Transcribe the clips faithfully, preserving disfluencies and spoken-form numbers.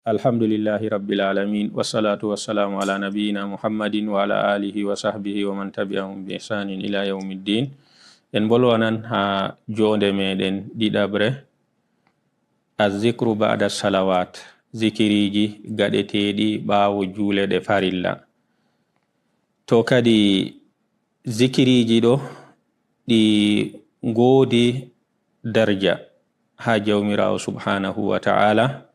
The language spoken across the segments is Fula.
Alhamdulillahi Rabbil Alamin, wassalatu wassalamu ala nabiyyina Muhammadin wa ala alihi wa sahbihi wa man tabi'ahum bi ihsanin ila yawmiddin. En bolwanan ha jonde meɗen ɗiɗaɓre, azzikru ba'da salawat, zikiriji gaɗeteɗi ɓawo juule ɗe farilla. To kadi zikiriji ɗo ɗi ngoodi darja ha Jawmiraawo subhanahu wa ta'ala,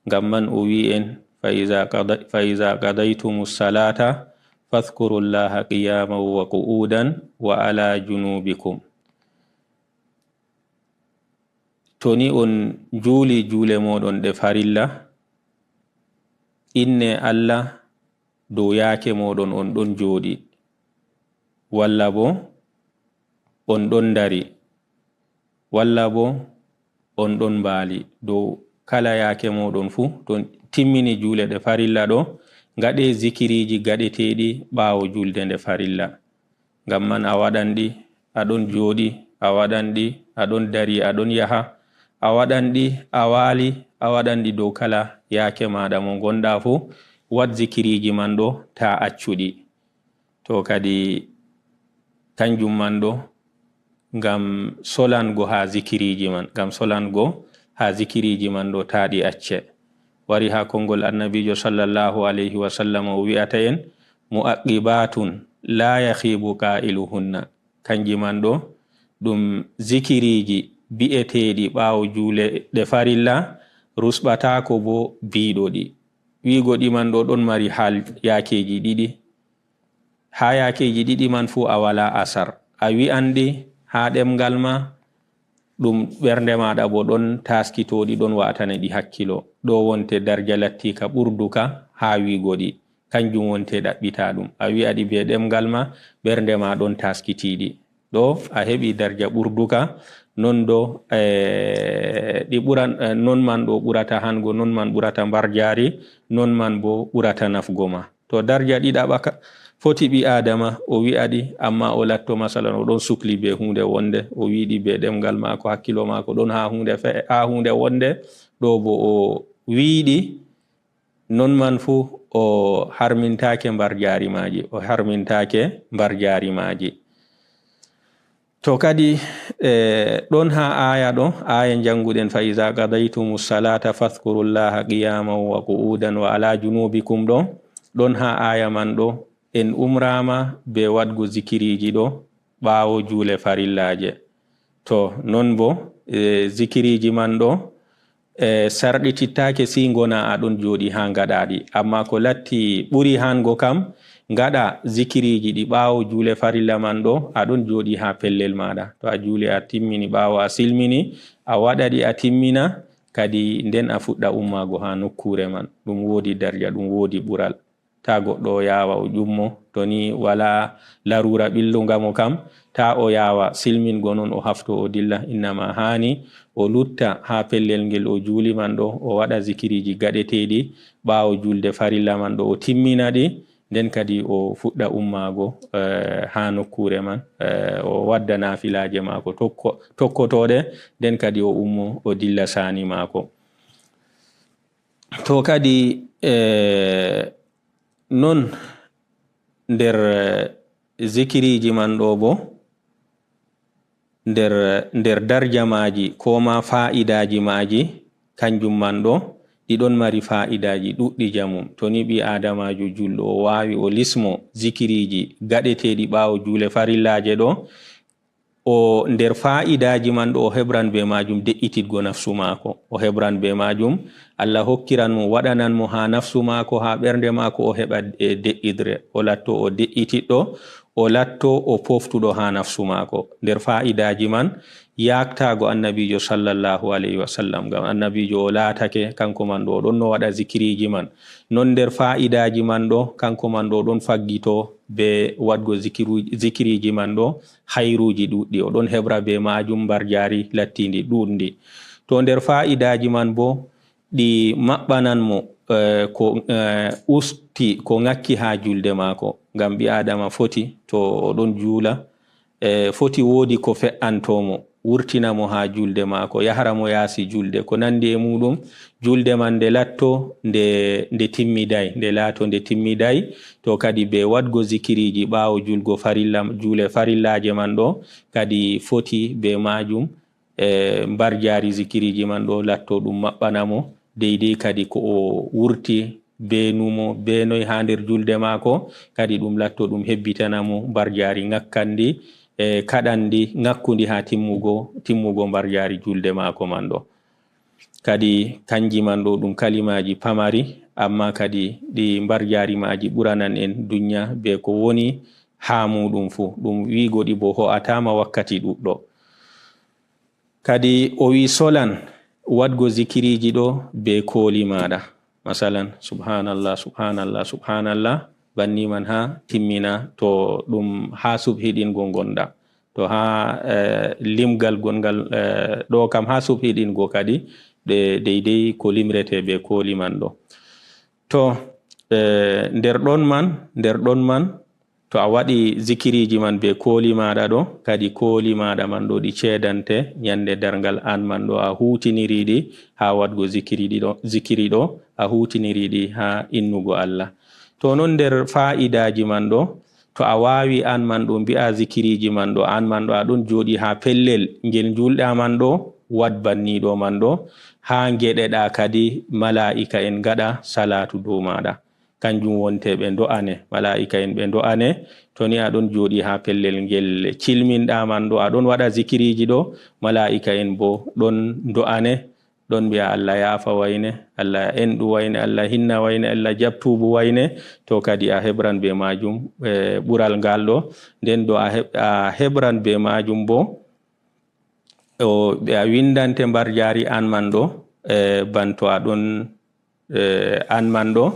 ngam man o wi'i en, "Fa iza qada-, fa iza qadaytumu salata, fadhkurullaha qiyaman wa qu'udan wa ala junubikum." To ni on juuli juule moɗon ɗe farilla, inne Allah dow yaake moɗon on ɗon jooɗi, walla bo on ɗon dari, walla bo on ɗon mbaali. Dow kala yaake moɗon fuu, to on timmini juule ɗe farilla ɗo, ngaɗe zikiriji gaɗeteɗi ɓaawo julde nde farilla. Ngam man a waɗan ɗi a ɗon jooɗi, a waɗan ɗi a ɗon dari, a ɗon yaha, a waɗan ɗi a waali, a waɗan ɗi dow kala yaake maaɗa mo ngonɗa fuu. Waɗ zikiriji man ɗo, taa accu ɗi. To kadi kanjum man ɗo, ngam solango ha zikiriji man, ngam solango ha zikiriji man ɗo, taa ɗi acce. Wari ha konngol Annabiijo sallallahu alayhi wa sallam, o wi'ata en, "Mu'aqqibatun la yakhibu qa'iluhunna." Kanji man ɗo, ɗum zikiriji bi'eteɗi ɓaawo juule ɗe farilla, rusɓataako bo biiɗo ɗi. Wiigo ɗi man ɗo ɗon mari hal yaakeji ɗiɗi. Ha yaakeji ɗiɗi man fuu a wala asar. A wi'an ɗi ha ɗemngal ma, ɗum ɓernde maaɗa bo ɗon taaskito ɗi, ɗon wa'atane ɗi hakkilo. Ɗo wonte darja lattiika ɓurduka ha wiigo ɗi. Kanjum wonte ɗaɓɓita ɗum. A wi'a ɗi be ɗemngal ma, ɓernde ma ɗon taaskiti ɗi. Ɗo a heɓi darja ɓurduka, non ɗo, eh, ɗi ɓuran, eh, non man ɗo ɓurata hango, non man ɓurata mbarjaari, non man bo ɓurata nafgo ma. To darja ɗiɗaɓa ka, foti ɓi Adama o wi'a ɗi, amma o latto masalan o ɗon sukli be huunde wonde, o wi'i ɗi be ɗemngal maako, hakkilo maako ɗon ha huunde fe-, ha huunde wonde, ɗo bo o wi'i ɗi, non man fuu o harmintaake mbarjaari maaji, o harmintaake mbarjaari maaji. To kadi, eh, ɗon ha aya ɗo, aya njannguɗen, "Fa iza qadaytumu salata fadhkurullaha qiyaman wa qu'udan wa ala junubikum" ɗo, ɗon ha aya man ɗo, en umrama be waɗgo zikiriji ɗo ɓaawo juule farillaaje. To non bo, eh, zikiriji man ɗo, eh, sarɗitittaake si ngona a ɗon jooɗi ha ngaɗa ɗi. Amma ko latti ɓuri hango kam, ngaɗa zikiriji ɗi ɓaawo juule farilla man ɗo, a ɗon jooɗi ha pellel maaɗa. To a juuli a timmini, ɓaawo a silmini, a waɗa ɗi a timmina, kadi nden a fuɗɗa ummaago ha nokkuure man. Ɗum woodi darja, ɗum woodi ɓural. Taa goɗɗo o yaawa o ƴummo, to ni walaa laruura ɓillunga mo kam, taa o yaawa silmingo non o hafto o dilla. Innama haani o lutta haa pellel ngel o juuli man ɗo, o waɗa zikiriiji gaɗeteeɗi ɓaawo julde farilla man ɗo, o timmina ɗi, nden kadi o fuɗɗa ummaago, eh, haa nokkuure man, eh, o wadda naafilaaje maako tokko-, tokkotooɗe, nden kadi o ummo o dilla saani maako. To kadi, eh, non nder, eh, zikiriiji man ɗo bo, nder, nder darja maaji, ko ma faa'idaaji maaji, kanjum man ɗo, ɗi ɗon mari faa'idaaji ɗuɗɗi jamum. To ni ɓii Aadamaajo julɗo, o waawi o lismo zikiriiji gaɗeteeɗi ɓaawo juule farillaaje ɗo, o nder faa'idaaji man ɗo, o heɓran be maajum de'ititgo nafsu maako. O heɓran be maajum, Allah hokkiran mo, waɗanan mo haa nafsu maako, haa ɓernde maako, o heɓa, e, de'itde. O latto o de'ititɗo, o latto o poftuɗo haa nafsu maako. Nder faa'idaaji man, yaaktaago Annabiijo sallallahu alayhi wa sallam. Ngam Annabiijo o laatake, kanko man ɗo, o ɗonno waɗa zikiriiji man. Non nder faa'idaaji man ɗo, kanko man ɗo, o ɗon faggito be waɗgo zikiru-, zikiriiji man ɗo, hayruuji ɗuuɗɗi. O ɗon heɓra be maajum mbarjaari lattiindi ɗuuɗndi. To nder faa'idaaji man bo, ɗi maɓɓanan mo, eh, ko, eh, usti, ko ŋakki haa julde maako. Ngam ɓii Aadama foti, to o ɗon juula, eh, foti woodi ko fe'anto mo. wurtina mo haa julde maako, yahra mo yaasi julde, ko nanndi e muuɗum, julde man nde latto nde, nde timmiday, nde laato nde timmiday, to kadi be waɗgo zikiriiji ɓaawo julgo farilla, juule farillaaje man ɗo, kadi foti be maajum, e mbarjaari zikiriiji man ɗo latto ɗum maɓɓana mo, deydey kadi ko o wurti be numo, be noy haa nder julde maako, kadi ɗum latto ɗum hebbitana mo mbarjaari ŋakkanndi, e kaɗanndi, ŋakkundi haa timmugo, timmugo mbarjaari julde maako man ɗo. Kadi kanji man ɗo ɗum kalimaaji pamari, amma kadi ɗi mbarjaari maaji ɓuranan en dunya be ko woni haa muuɗum fuu. Ɗum wi'go ɗi bo ho'ataama wakkati ɗuɗɗo. Kadi o wi'i solan waɗgo zikiriiji ɗo be kooli maaɗa. Masalan, subhanallah, subhanallah, subhanallah, banni man haa timmina, to ɗum haa subhiɗingo ngonɗa. To haa, eh, limgal gongal, eh, ɗo kam haa subhiɗingo kadi, ɗe deydey ko limrete be kooli man ɗo. To, eh, nder ɗon man, nder ɗon man, to a waɗi zikiriiji man be kooli maaɗa ɗo, kadi kooli maaɗa man ɗo ɗi ceedante nyande darngal an man ɗo a huutiniri ɗi haa waɗgo zikiri ɗi ɗo, zikiri ɗo, a huutiniri ɗi haa innugo Allah. To non nder faa'idaaji man ɗo, to a waawi an man ɗo mbi'a zikiriiji man ɗo, an man ɗo a ɗon jooɗi haa pellel ngel njuulɗa man ɗo, waɗ banni ɗo man ɗo, haa ngeɗeɗa kadi malaa'ika en ngaɗa salaatu dow maaɗa. Kanjum wonte ɓe ndo'ane, malaa'ika en ɓe ndo'ane, to ni a ɗon jooɗi haa pellel ngel cilminɗa man ɗo, a ɗon waɗa zikiriiji ɗo, malaa'ika en bo ɗon ndo'ane, ɗon mbi'a, "Allah yaafa wayne, Allah enɗu wayne, Allah hinna wayne, Allah jaɓ tuubu wayne." To kadi a heɓran be maajum, eh, ɓural ngal ɗo. Nden ɗo a heɓ-, a heɓran be maajum bo, o, ɓe a windante mbarjaari an man ɗo, eh, banto a ɗon, eh, an man ɗo.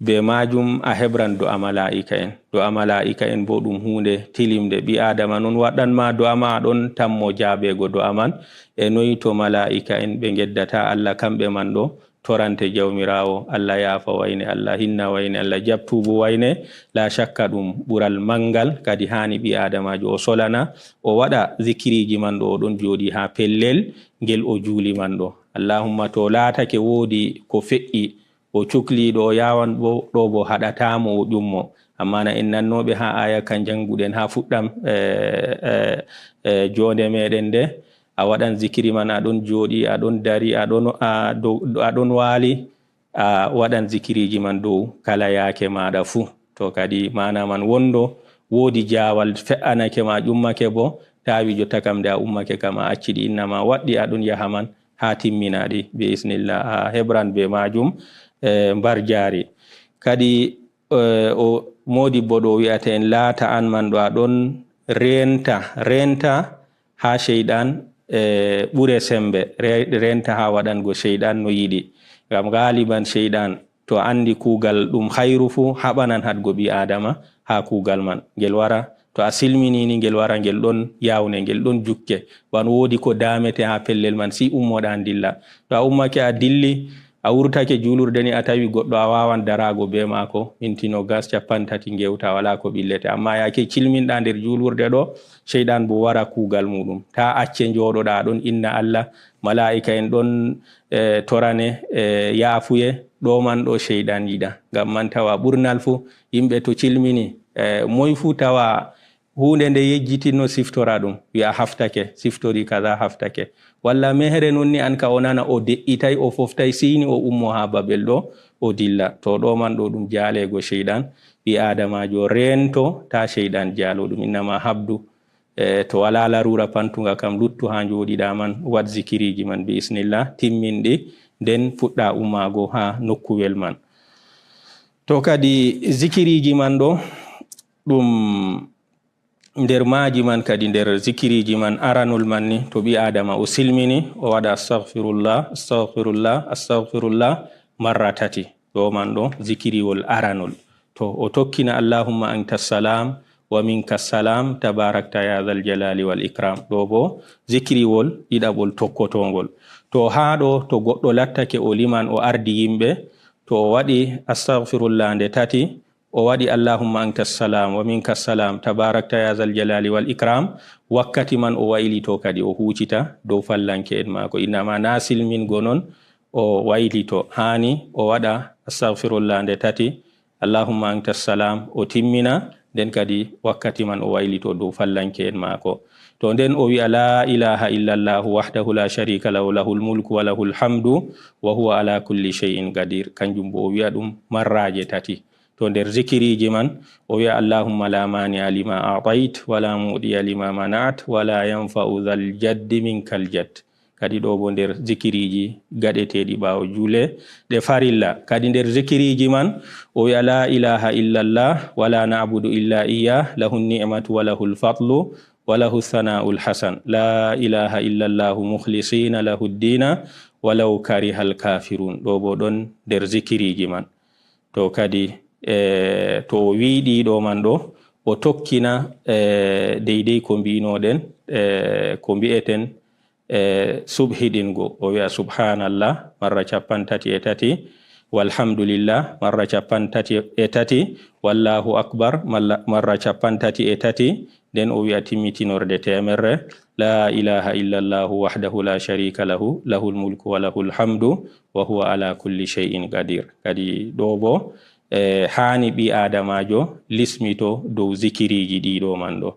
Be maajum a heɓran do'a malaa'ika en. Do'a malaa'ika en bo ɗum huunde tilimnde. Ɓii Aadama non waɗan ma do'a ma, a ɗon tammo jaabeego do'a man. E noy to malaa'ika en ɓe ngeddata Allah kamɓe man ɗo torante Jawmiraawo, Allah yaafa wayne, Allah hinna wayne, Allah jaɓ tuubu wayne. Laa shakka ɗum ɓural manngal, kadi haani ɓii Aadamaajo o solana, o waɗa zikiriiji man ɗo o ɗon jooɗi haa pellel ngel o juuli man ɗo. Allahumma to laatake woodi ko feƴƴi, o cukliiɗo, o yaawan bo, ɗo bo haɗataa mo o ƴummo. Amma na en nannooɓe haa aaya ka njannguɗen haa fuɗɗam, eh, eh, eh, joonde meɗen nde, a waɗan zikiri man, a ɗon jooɗi, a ɗon dari, a ɗon, a dow, a ɗon waali, a waɗan zikiriiji man dow kala yaake maaɗa fuu. To kadi maana man wondo, woodi jaawal fe'anake ma, ƴummake bo, taa wijo takam nde a ummake kam a acci ɗi, inna ma waɗɗi a ɗon yaha man haa timmina ɗi, bi isnillah, a heɓran be maajum, eh, mbarjaari. Kadi, eh, o moodibbo ɗo wi'ata en laata an man ɗo a ɗon reenta, reenta haa seyɗan, eh, ɓure sembe, re-, reenta haa waɗango seyɗan no yiɗi. Ngam gaaliban seyɗan to anndi kuugal ɗum hayru fuu, haɓanan haɗgo ɓii Aadama haa kuugal man. Ngel wara, to a silmini ni, ngel wara, ngel ɗon yawne, ngel ɗon jukke. Wan woodi ko daamete haa pellel man, si ummoɗa ndilla. To a ummake a dilli, a wurtake juulurde ni, a tawi goɗɗo a waawan daraago bee maako, minti noogas, cappanɗe tati ngewta, walaa ko ɓillete. Amma yaake cilminɗa nder juulurde ɗo, seyɗan bo wara kuugal muuɗum. Taa acce njooɗoɗa ɗon inna Allah, malaa'ika en ɗon, eh, torane, eh, yaafuye, ɗo man ɗo seyɗan yiɗa. Ngam man tawa ɓurnal fuu, yimɓe to cilmini, eh, moy fuu tawa huunde nde yejjitino siftora ɗum, wi'a haftake, siftori kaza haftake. Walla mehere non ni an ka o nana o de'itay, o foftay, siyni o ummo haa babel ɗo, o dilla. To ɗo man ɗo ɗum jaaleego seyɗan, ɓii Aadamaajo reento, taa seyɗan jaalo ɗum, innama habdu. E, to walaa laruura pantunga kam, luttu haa njooɗiɗa man, waɗ zikiriiji man bi isnillah, timmin ɗi, nden puɗɗa ummaago haa nokkuwel man. To kadi zikiriiji man ɗo, ɗum nder maaji man kadi, nder zikiriiji man aranol man ni, to ɓii Aadama o silmini, o waɗa astaghfirullah, astaghfirullah, astaghfirullah marra tati. Ɗo man ɗo zikiriwol aranol. To o tokkina allahumma anta salam wa minka salam tabarakta ya dhal jalali wal ikram. Ɗo bo zikiriwol ɗiɗaɓol tokkotoongol. To haa ɗo, to goɗɗo lattake o liman, o ardi yimɓe, to o waɗi astaghfirullah nde tati, o waɗi allahumma anta salam wa minka salam tabarakta ya zal jalali wal ikram, wakkati man o waylito kadi o huucita dow fallanke en maako. Innama na silmingo non o waylito, haani o waɗa astaghfirullah nde tati, allahumma anta salam, o timmina, nden kadi wakkati man o waylito dow fallanke en maako. To nden o wi'a la ilaha illallahu wahdahu la sharika lahu, lahul mulku wa lahul hamdu wa huwa ala kulli shay'in qadir. Kanjum bo o wi'a ɗum marraje tati. To nder zikiriji man o wi'a allahumma la mani'a lima a'tayt wa la mu'diya lima mana'at wa la yanfa'u dhal jaddi minkal jadd. Kadi ɗo bo nder zikiriji gaɗeteɗi ɓawo juule ɗe farilla. Kadi nder zikiriji man o wi'a la ilaha illallah wa la na'budu illa iyyah, lahu ni'matu wa lahul fadlu wa lahu thana'ul hasan. La ilaha illallahu mukhlisina lahu dina walaw karihal kafirun. Ɗo bo ɗon nder zikiriji man. To kadi, e, to o wi'i ɗiɗo man ɗo, o tokkina, e, deydey ko mbinoɗen, e, ko mbi'eten, e, subhiɗingo. O wi'a subhanallah marra capan tati e tati, walhamdulillah marra capan tati e tati, wallahu akbar malla-, marra capan tati e tati, nden o wi'a timmitinorɗe temerre, la ilaha illallahu wahdahu la sharika lahu, lahul mulku wa lahul hamdu wa huwa ala kulli shay'in qadir. Kadi ɗo bo, e, haani ɓi adamajo lismito dow zikiriji ɗiɗo man ɗo.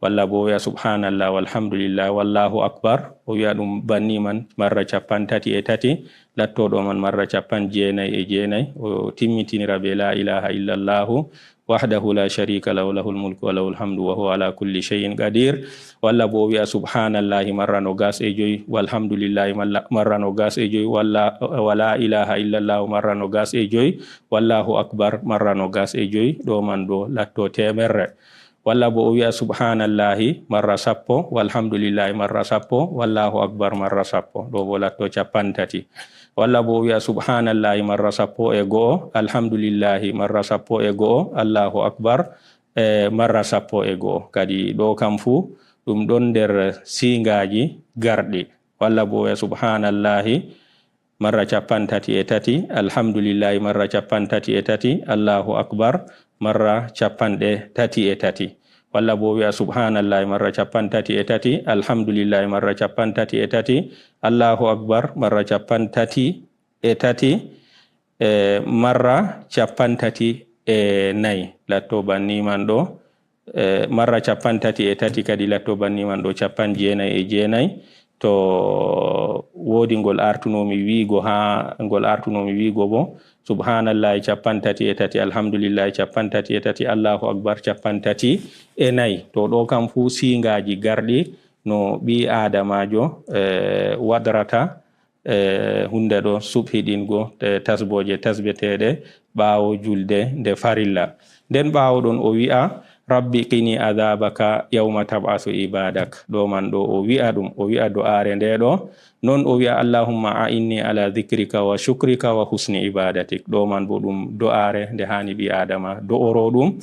Walla bo o wi'a subhanallah walhamdulillah wallahu akbar, o wi'a ɗum banni man marra capan tati e tati, lattoɗo man marra capan jeenay e jeenay, o timmitinira be la ilaha illallahu wahdahu la sharika lahu, lahul mulku wa lahul hamdu wa huwa ala kulli shay'in qadir. Walla bo o wi'a subhanallahi marra nogas e joy, walhamdulillahi malla-, marra nogas e joy, walla, wa la ilaha illallahu marra nogas e joy, wallahu akbar marra nogas e joy, ɗo man bo latto temerre. Walla bo o wi'a subhanallahi marra sappo, walhamdulillahi marra sappo, wallahu akbar marra sappo, ɗo bo latto capan tati. Walla bo o wi'a subhanallahi marra sappo e go'o, alhamdulillahi marra sappo e go'o, allahu akbar, e, marra sappo e go'o. Kadi ɗo kam fu ɗum ɗon nder singaji garɗi. Walla bo o wi'a subhanallahi marra capan tati e tati, alhamdulillahi marra capan tati e tati, allahu akbar marra capanɗe tati e tati. Walla bo o wi'a subhanallahi marra capan tati e tati, alhamdulillahi marra capan tati e tati, allahu akbar marra capan tati e tati, e, marra capan tati e nay. Latto banni man ɗo, e, marra capan tati e tati kadi latto banni man ɗo capan jeenay e jeenay. To woodi ngol artunomi wiigo ha, ngol artunomi wiigo bo, subhanallahi capan tati e tati, alhamdulillahi capan tati e tati, allahu akbar capan tati e nay. To ɗo kam fu singaji garɗi no ɓi adamajo, e, wadrata, e, hunde ɗo subhiɗingo, e, tasboje tasbeteɗe ɓawo julde nde farilla. Nden ɓawo ɗon o wi'a, rabbi qini adabaka yawma tab'asu ibadak. Ɗo man ɗo o wi'a ɗum, o wi'a do'are nde ɗo. Non o wi'a, allahumma a'inni ala dhikrika wa shukrika wa husni ibadatik. Ɗo man bo ɗum do'are nde hani ɓi adama do'oro ɗum.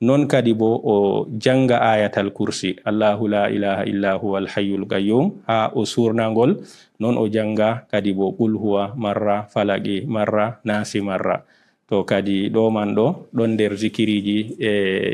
Non kadi bo o janga ayatal kursi, allahu la ilaha illa huwa alhayyul qayyum, ha o surnangol. Non o janga kadi bo qul huwa marra, falaqi marra, nasi marra. To kadi ɗo man ɗo ɗon nder zikiriji, e,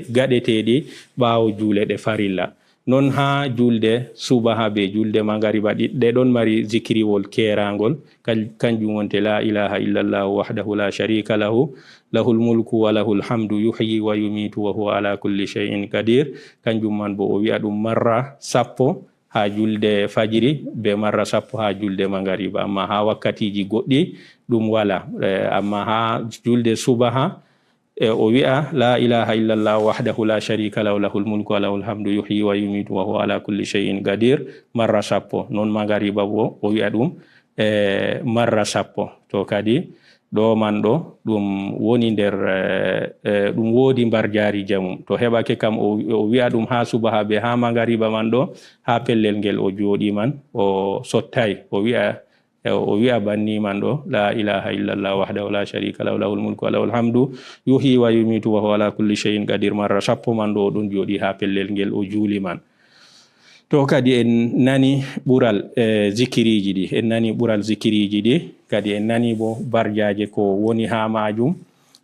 gaɗeteɗi ɓawo juule ɗe farilla. Non ha julde subaha be julde magariba ɗi-, ɗe ɗon mari zikiriwol kerangol, kan-, kanjum wonte la ilaha illallahu wahdahu la sharika lahu, lahul mulku wa lahul hamdu yuhyi wa yumitu wa huwa ala kulli shay'in qadir. Kanjum man bo o wi'a ɗum marra sappo ha julde fajiri be marra sappo ha julde magariba. Amma ha wakkatiji goɗɗi ɗum wala. E, amma ha julde subaha, e, o wi'a, la ilaha illallah wahdahu la sharika lahu, lahul mulku wa lahul hamdu yuhyi wa yumitu wa huwa ala kulli shay'in qadir, marra sappo. Non magariba bo o wi'a ɗum, e, marra sappo. To kadi ɗo man ɗo ɗum woni nder, e, e, ɗum woodi mbarjaari jamum. To heɓake kam o, o wi'a ɗum ha subaha be ha magariba man ɗo, ha pellel ngel o jooɗi man, o sottay, o wi'a, e, o wi'a banni man ɗo, la ilaha illallah wahdahu la sharika lahu, lahul mulku wa lahul hamdu, yuhyi wa yumitu wa huwa ala kulli shay'in qadir, marra sappo man ɗo o ɗon jooɗi ha pellel ngel o juuli man. To kadi en nani ɓural, e, zikiriji ɗi, en nani ɓural zikiriji ɗi, kadi en nani bo barjaje ko woni ha majum.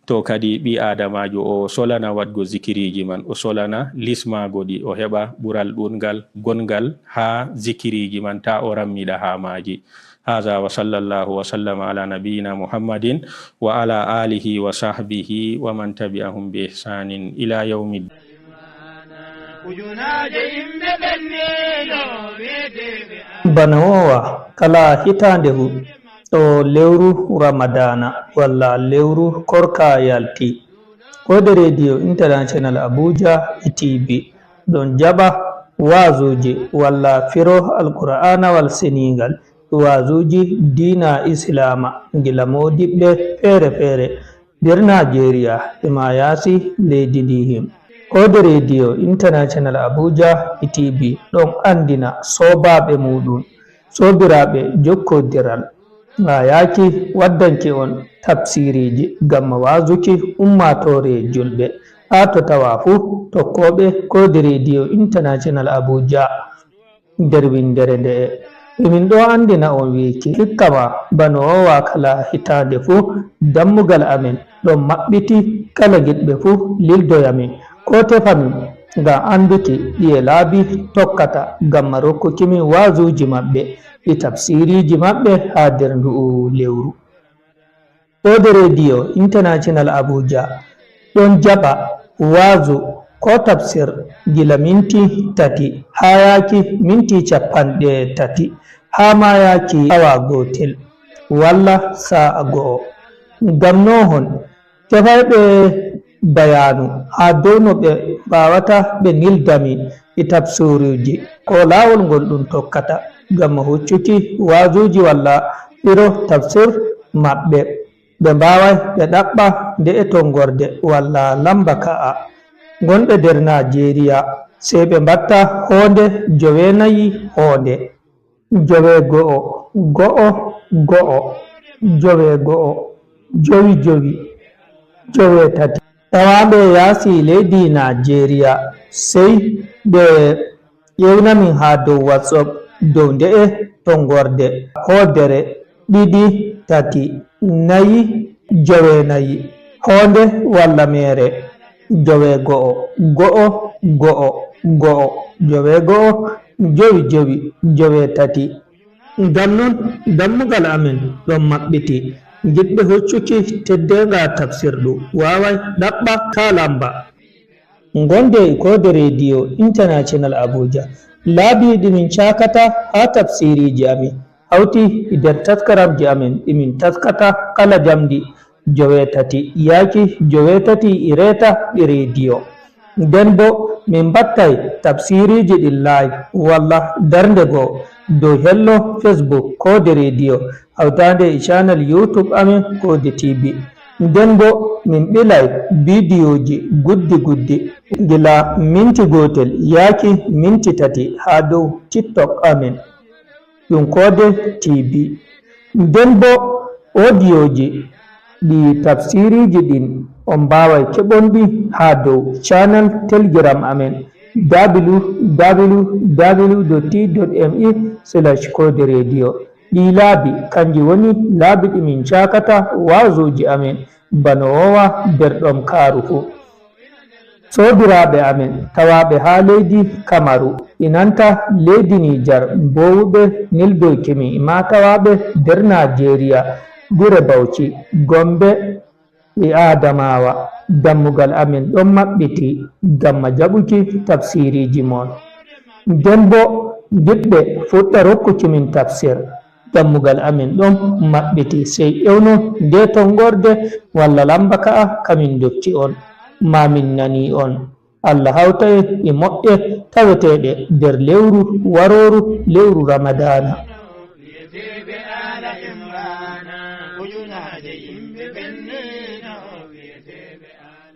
To kadi ɓii aadamaajo o solana waɗgo zikiriiji man, o solana lismaago ɗi, o heɓa ɓural ɗuuɗngal gonngal haa zikiriiji man, taa o rammiɗa haa maaji. Haza wa sallallahu wa sallama ala nabiyina Muhammadin wa ala alihi wa sahbihi wa man tabi'ahum bi ihsanin ila yawmiddin. Ujunaaje yimɓe ɓenniino weeteeɓe. Bana owa kala hitaande hu, ɗo lewru Ramadaana walla lewru Korka yalti, Koode Rediyo International Abuja e T V ɗon jaɓa waazuuji walla firo Alqur'aanawal Seniingal, waazuuji diina Islaama gila moodiɓɓe feere feere nder Naajeeriya e maa yaasi leydi ndi him. Koode Rediyo International Abuja e T V ɗon anndina soobaaɓe muuɗum, soobiraaɓe jokkoondiral, ŋaayaaki waddanki on tafsiiriiji ngam waazuki ummaatoore julɓe. Haa to tawa fuu tokkooɓe Koode Rediyo International Abuja nder winndere nde'e. Emin ɗo anndina on wiiki, hikka ma bano owa kala hitaande fuu, dammugal amin ɗon maɓɓiti kala giɗɓe fuu lildoya min, koo tefa min, ngam annduki ɗiye laabi tokkata ngam ma rokkuki min waazuuji maɓɓe, ɗi tafsiiriiji maɓɓe haa nder ndu'u lewru. Koode Rediyo International Abuja ɗon jaɓa waazu koo tafsir gila minti tati haa yaaki minti cappanɗe tati, haa maa yaaki awa gootel walla saa'a go'o. Ngam noohon, tefayɓe bayaanu haa dow no ɓe mbaawata ɓe nilda min e tafsiruuji, koo laawol ngol ɗum tokkata ngam huccuki waazuuji walla firo tafsir maɓɓe. Ɓe mbaaway ɓe ɗaɓɓa nde'e tonngorde walla lamba ka'a. Ngonɓe nder Naajeeriya, sey ɓe mbatta hoonde joweenayi hoonde, joweego'o, go'o, go'o, joweego'o, jowi, jowi, joweetati. Tawaaɓe yaasi leydi Naajeeriya, sey ɓe ƴeewna min haa dow WhatsApp dow nde'e tonngorde, hoodere, ɗiɗi, tati, nayi, joweenayi, hoonde walla meere, joweego'o, go'o, go'o, go'o, joweego'o, jowi, jowi, joweetati. Ngam non, dammugal amin ɗon maɓɓiti. Giɗɓe hoccuki teddeenga tafsirdu waaway ɗaɓɓa taa lamba. Ngonde e Koode Rediyo International Abuja. Laabi ɗi min caakata haa tafsiiriiji amin hawti e nder taskaramji amin ɗi min taskata kala jamdi joweetati yaaki joweetati e reeta e rediyo. Nden boo min mbaɗtay tafsiiriiji ɗin live walla darnde goo dow hello Facebook Koode Rediyo hawtaande e channel YouTube amin Koode T V. Nden boo min ɓilay bidiyooji guddi guddi gila minti gootel yaaki minti tati haa dow TikTok amin. Ɗum Koode T V. Nden boo odiyooji ɗi tafsiiriiji ɗin on mbaaway keɓonɗi haa dow channel Telegram amin, www.t.me/kooderadio. Ɗii laabi, kanji woni laabi ɗi min caakata waazuuji amin, bano woowa nder ɗomkaaru fuu. Soobiraaɓe amin tawaaɓe haa leydi Kamaru, e nanta leydi Nijar, mboowuɓe nildoyki min, e maa tawaaɓe nder Naajeeriya, gure Bawci, Gombe, e Adamawa, dammugal amin ɗon maɓɓiti ngam ma jaɓuki tafsiiriiji mon. Nden boo, giɗɓe fuɗɗa rokkuki min tafsir, dammugal amin ɗon maɓɓiti, sey ewnon ndee tonngorde walla lamba ka'a ka min ndokki on, maa min nanii on. Allah hawta en e moƴƴe taweteeɗe nder lewru warooru, lewru Ramadaana.